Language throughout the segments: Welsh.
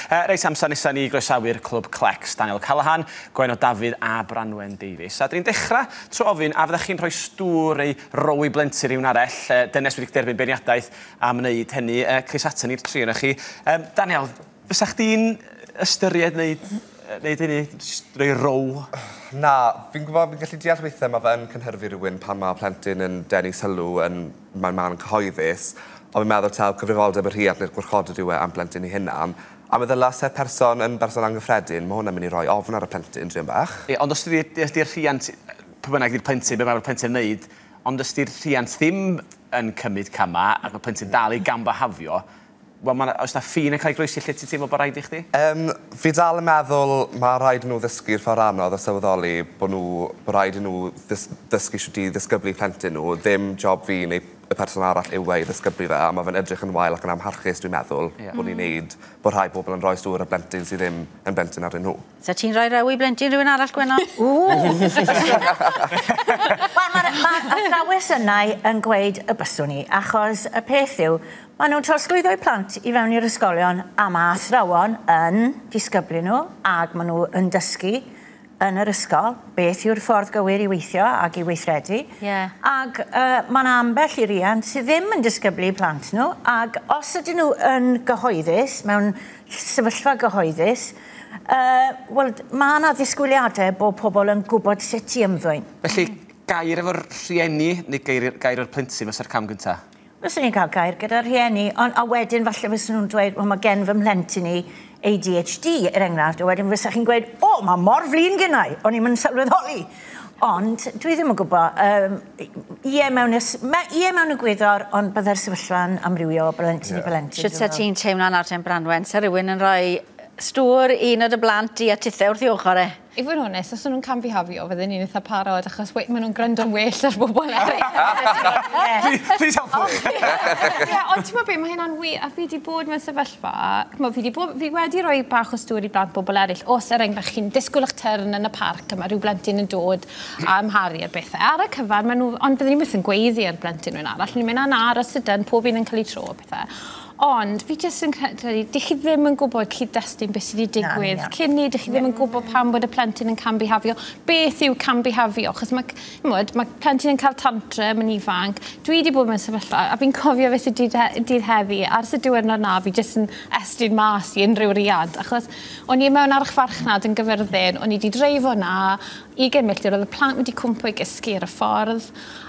Reit, amser nesaf ni groesawu'r Clwb Clecs, Daniel Callaghan, Gwenno Dafydd a Branwen Davies. A dyn ni'n dechrau trwy ofyn, a fyddech chi'n rhoi stŵr neu row i blentyn rhywun arall, dynes wedi derbyn beirniadaeth am wneud hynny. Croeso atan ni'r tri yna chi. Daniel, fysa chdi'n ystyried wneud hynny, jyst rhoi row? Na, fi'n gwybod, fi'n gallu deall weithiau mae fe'n cynhyrfu rhywun pan mae plentyn yn denu sylw yn mewn man cyhoeddus, ond fi'n meddwl taw cyfrifoldeb y rhiant neu'r gwarchodwr yw e am blentyn ei hunan. A meddylia se person yn berson anghyffredin, mae hwnna'n mynd i roi ofn ar y plentyn, druan bach. Ie, ond os ydy'r rhiant, pwy bynnag ydy'r plentyn, be mae'r plentyn yn wneud, ond os ydy'r rhiant ddim yn cymryd camau ac mae'r plentyn dal i gambahafio, wel, oes na ffin yn cael ei groesi lle ti'n teimlo bod rhaid i chdi? Fi dal yn meddwl mae rhaid i nhw ddysgu'r ffordd anodd a sylweddoli bod rhaid i nhw ddysgu shwt i ddisgyblu plentyn nhw, ddim job fi neu y person arall yw e i ddisgyblu fe, a mae fe'n edrych yn wael ac yn amharchus, dwi'n meddwl, bod ni'n neud, bod rhai bobl yn rhoi stŵr ar blentyn sydd ddim yn blentyn arnyn nhw. So ti'n rhoi rew i blentyn rhywun arall, Gwenno? Ww! Wel, mae'r athrawes yna yn gweud y byswn i, achos y peth yw, maen nhw'n trosglwyddo eu plant i fewn i'r ysgolion, a mae athrawon yn disgyblu nhw, ac maen nhw yn dysgu yn yr ysgol beth yw'r ffordd gywir i weithio ac i weithredu. Ac mae yna ambell i riant sydd ddim yn disgyblu plant nhw, ac os ydyn nhw yn gyhoeddus, mewn sefyllfa gyhoeddus, wel, mae yna ddisgwyliadau bod pobl yn gwybod sut i ymddwyn. Felly, gair efo'r rhieni neu gair o'r plentyn fysa'r cam gyntaf? Fyswn i'n cael gair gyda'r rhieni, ond a wedyn falle fyswn nhw'n dweud, wel, mae gen fy mhlentyn i ADHD, er enghraifft, a wedyn fysach chi'n gweud, o, mae mor flin gennau, o'n i'm yn sylweddoli. Ond dwi ddim yn gwybod, ie mewn egwyddor, ond byddai'r sefyllfa'n amrywio o blentyn i blentyn. Shwt sa ti'n teimlo nawr ten, Branwen? Sa rhywun yn rhoi stŵr un o dy blant i a tithe wrth i ochr e? I fod yn onest, os o'n nhw'n camfihafio, fydden ni'n eitha parod, achos maen nhw'n gwrando'n well ar bobl eraill. Please help me! Ie, ond ti'n gwybod be, mae hynna'n wir, a fi wedi bod mewn sefyllfa, fi wedi rhoi bach o stŵr i blant bobl eraill, os er enghraifft chi'n disgwyl eich tyrn yn y parc, a mae rhyw blentyn yn dod a amharu ar bethau. Ar y cyfan, maen nhw, ond fydden ni byth yn gweiddi ar blentyn rhywun arall, ni'n mynd na aros ydyn, pob un yn cael ei tro a pethau. Ond fi jyst yn credu, dych chi ddim yn gwybod cyd-destun beth sydd wedi digwydd. Cyn ni, dych chi ddim yn gwybod pam bod y plentyn yn cambihafio. Beth yw cambihafio? Achos mae plentyn yn cael tantrum yn ifanc. Dwi wedi bod mewn sefyllfa, a fi'n cofio beth ydy dydd heddi. Ers y diwrnod na, fi jyst yn estyn mas i unrhyw riant. Achos o'n i mewn archfarchnad yn Gyfyrddin, o'n i wedi dreifo na, 20 milltir, oedd y plant wedi cwmpo i gysgu ar y ffordd.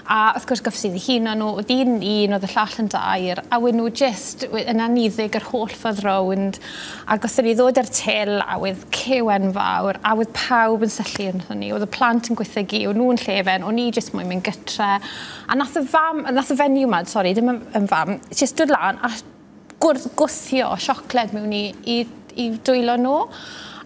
A wrth gwrs goffes i ddihuno nhw, oedd un yn un, oedd y llall yn dair, a wyn nhw jyst yn aniddig yr holl ffordd rownd, ac os ni ddod ar til, a wedd cyw enfawr, a wedd pawb yn syllu wrthon ni, oedd y plant yn gwaethygu, o'n nhw'n llefen, o'n i jyst moyn mynd gytre. A nath y fam, nath y fenyw ma, sori, ddim yn fam, jyst dod lan a gwthio siocled mewn i dwylo nhw.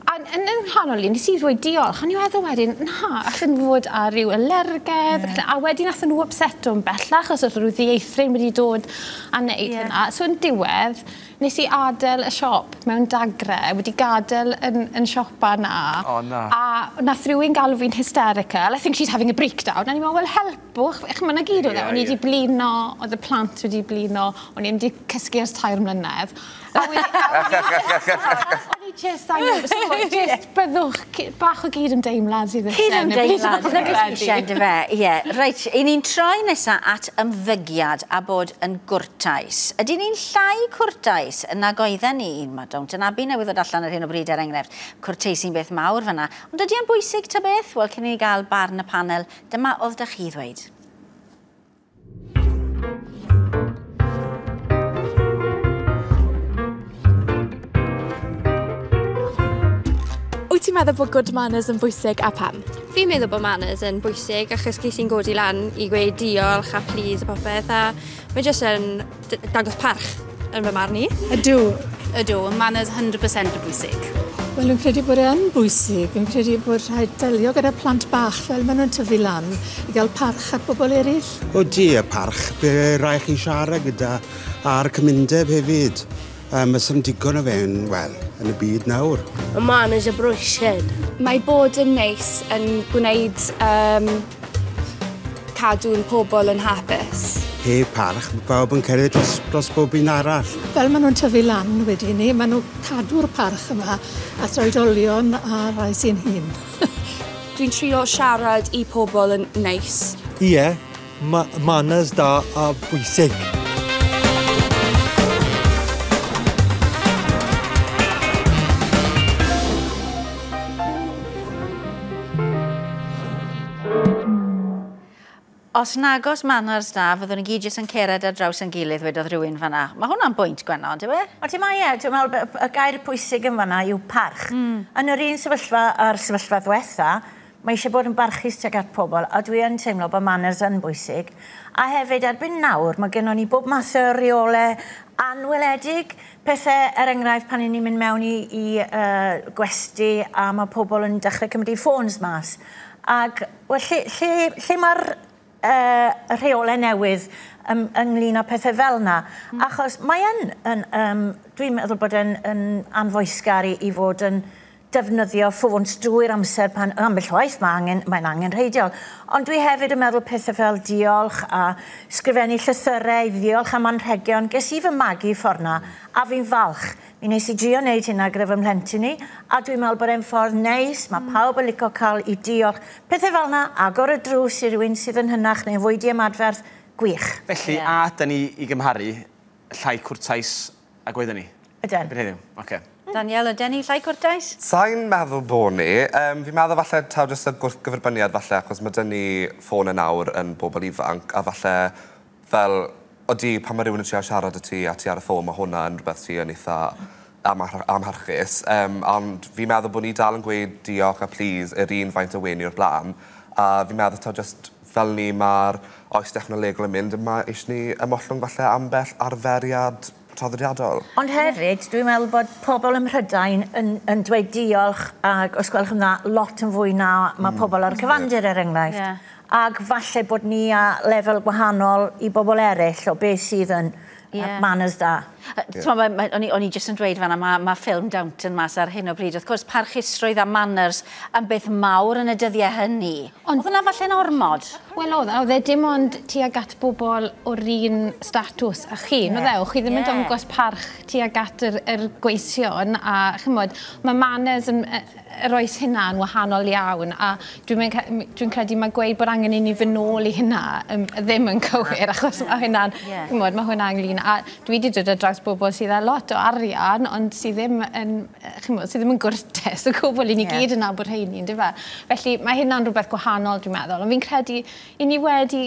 A yn nghanol i, nes i ddweud diolch, a ni meddwl wedyn, na, allan fod ar ryw alergedd, a wedyn nathon nhw upseto'n bellach, os oedd rhyw ddieithryn wedi dod a wneud hynna. So yn diwedd, nes i adael y siop mewn dagre, wedi gadael yn siopa na. O, na. A nath rhywun galw fi'n hysterical, I think she's having a breakdown, a ni'n meddwl, wel, helpwch, ch'mod, 'na gyd oedd e, o'n i wedi blino, oedd y plant wedi blino, o'n i wedi cysgu ers 3 mlynedd. O'n i jyst angen, jyst byddwch bach o gyd-ymdeimlad sydd eisiau. Cyd-ymdeimlad, dyna beth sydd eisiau, yndyfe? Ie, reit, i ni'n troi nesaf at ymddygiad a bod yn gwrtais. Ydyn ni'n llai cwrtais nag oedden ni? Mae Downton Abbey newydd ddod allan ar hyn o bryd, er enghraifft. Cwrteisi'n beth mawr fyna. Ond ydy e'n bwysig ta beth? Wel, cyn i ni gael barn y panel, dyma oedd da chi ddweud. Wyt ti'n meddwl bod good manners yn bwysig a pam? Fi'n meddwl bod manners yn bwysig achos ges i'n godi lan i gweud diolch a please a popeth, a mae jyst yn dangos parch yn fy marn i. Ydw. Ydw, manners 100% yn bwysig. Wel, fi'n credu bod e yn bwysig. Fi'n credu bod rhaid delio gyda plant bach fel maen nhw'n tyfu lan i gael parch at bobl eraill. Odi, y parch. Be rhaid chi siarad gyda a'r cymundeb hefyd. Mae sy'n digon o fe'n, wel, yn y byd nawr. Y manners y brwysig. Mae bod yn neis yn gwneud cadw'n pobl yn hapus. Heb parch, mae pawb yn cerdded dros bob un arall. Fel maen nhw'n tyfu lan wedyn ni, maen nhw'n cadw'r parch yma at oedolion a rhai sy'n hŷn. Dwi'n trio siarad i pobl yn neis. Ie, manners da a bwysig. Os nagos manners da, fyddwn ni gyd jyst yn cered ar draws yn gilydd, wedodd rhywun fanna. Mae hwnna'n bwynt, Gwenno, on'd yw e? O, ti'n mae e, dwi'n meddwl, y gair pwysig yn fanna yw parch. Yn yr un sefyllfa a'r sefyllfa ddwetha, mae eisiau bod yn barchus tuag at pobl, a dwi yn teimlo bod manners yn bwysig. A hefyd, erbyn nawr, mae gennon ni bob math o reolau anweledig. Pethau, er enghraifft, pan ni'n mynd mewn i gwesti a mae pobl yn dechrau cymryd eu ffôns mas. Ac, wel, lle mae'r y rheolau newydd ynglyn â pethau fel yna. Achos mae yn dwi'n meddwl bod yn anfoesgar i fod yn defnyddio ffôns drwy'r amser pan ambell waith mae'n angenrheidiol. Ond dwi hefyd yn meddwl pethau fel diolch a sgrifennu llythyrau i ddiolch am anrhegion. Ges i fy magu ffordd na a fi'n falch. Mi wnes i drio wneud hynna gyda fy mhlentyn i, a dwi'n meddwl bod e'n ffordd neis, mae pawb yn licio cael i diolch. Pethau fel yna, agor y drws i rywun sydd yn hynach neu'n fwy diymadferth, gwych. Felly, a dyn ni i gymharu llai cwrtais ag oedden ni? Ydyn. Erbyn heddiw, ocê. Daniel, ydyn ni llai cwrtais? Sa'n meddwl bod ni. Fi'n meddwl falle taw jyst y gwrthgyferbyniad falle, achos mae dyn ni ffôn yn nawr yn bobl ifanc, a falle fel, odi, pan mae rhywun yn trio siarad â ti a ti ar y ffôn, mae hwnna yn rhywbeth sy'n eitha amharchus. Ond fi'n meddwl bod ni dal yn gweud diolch a please yr un faint o wenu o'r blaen. A fi'n meddwl taw jyst fel ni mae'r oes dechnolegol yn mynd, mae eisiau ni ymollwng falle ambell arferiad traddodiadol. Ond hefyd, dwi'n meddwl bod pobl ym Mhrydain yn dweud diolch ac os gwelwch yn dda, lot yn fwy na mae pobl ar y cyfandir er enghraifft. Ac falle bod ni a lefel gwahanol i bobl eraill o beth sydd yn manners da. O'n i jyst yn dweud fanna, mae ffilm Downton mas ar hyn o bryd. Wrth gwrs, parchusrwydd a manners yn beth mawr yn y dyddiau hynny. Ond oedd hwnna falle'n ormod? Wel oedd e dim ond tuag at bobl o'r un statws a chi. Yeah. Oedd e, chi ddim yn dangos parch tuag at yr gweision a chymod, mae manners yn yr oes hynna yn wahanol iawn a dwi'n credu mae gweud bod angen i ni fynd nôl i hynna ddim yn cywir achos mae hynna'n, chymod, mae hwnna ynglyn a dwi wedi dod ar draws bobl sydd â lot o arian ond sydd ddim yn, chymod, sydd ddim yn gwrtes o gwbl i ni gyd yn nabod rheini, yndyfe? Felly mae hynna'n rhywbeth gwahanol dwi'n meddwl, ond fi'n credu i ni wedi,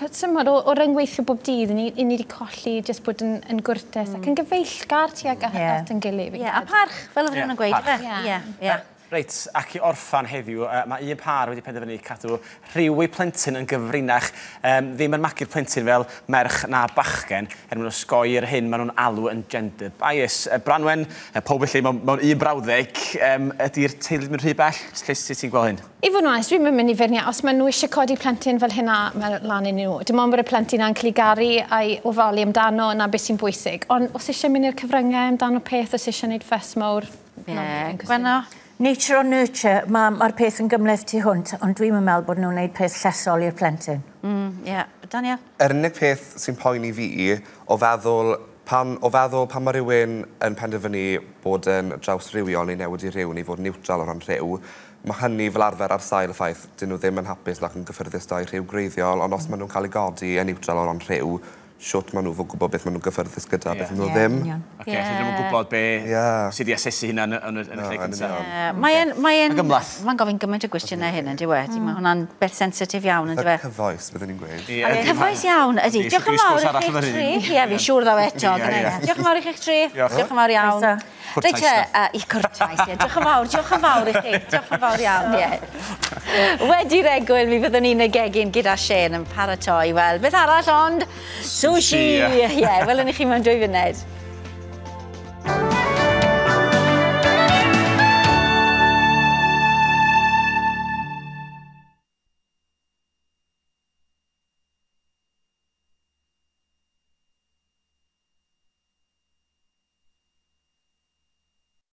symud, o ryngweithio bob dydd, i ni wedi colli jyst bod yn gwrtes ac yn gyfeillgar tuag at yn gilydd. Ie, a parch, fel oedd rhywun yn gweud, ife? Ie. Reit, ac i orffan heddiw, mae un pâr wedi penderfynu cadw rhyw eu plentyn yn gyfrinach, ddim yn magu'r plentyn fel merch na bachgen, er mwyn osgoi'r hyn maen nhw'n alw yn gender bias. Branwen, pob felly mewn un brawddeg, ydy'r teulu mynd rhy bell? Lle sut ti'n gweld hyn? I fod yn onest, dwi'n mynd i feirniadu, os maen nhw eisiau codi plentyn fel hynna, mae lan i nhw. Dim ond bod y plentyn yna'n cael ei garu a'i ofalu amdano, na beth sy'n bwysig. Ond os eisiau mynd i'r cyfryngau amdano peth, os eisiau gwneud ffys mawr... Ie, Gwenno? Nature or nurture, mae'r peth yn gymhleth tu hwnt, ond dwi'n meddwl bod nhw'n gwneud peth llesol i'r plentyn. Ie. Daniel? Yr unig peth sy'n poeni fi o feddwl pan mae rhywun yn penderfynu bod yn drawsrywiol neu newid i rhyw neu fod yn neutral o ran rhyw, mae hynny fel arfer ar sail y ffaith dyn nhw ddim yn hapus nac yn gyffyrddus da'u rhyw gwreiddiol, ond os maen nhw'n cael eu godi yn neutral o ran rhyw, siwt maen nhw fod gwybod beth maen nhw'n gyffyrddus gyda, beth maen nhw ddim. Oce, so ddim yn gwybod be sydd wedi asesu hynna yn y lle cyntaf. Mae'n Mae'n gofyn gymaint o gwestiynau hyn, yn dyw e? Mae hwnna'n beth sensitif iawn, yn dyw e? Cyfoes, byddwn ni'n gweud. Cyfoes iawn, ydy. Diolch yn fawr i chi'ch tri. Ie, fi'n siŵr ddaw eto. Diolch yn fawr i chi'ch tri. Diolch yn fawr iawn. Reit te, i cwrtais, ie. Diolch yn fawr i chi. Diolch yn fawr iawn, ie. Wedi'r egwyl, mi fyddwn ni'n y gegin gyda Shane yn paratoi. Wel, beth arall ond sushi! Ie, welwn ni chi mewn 2 funud.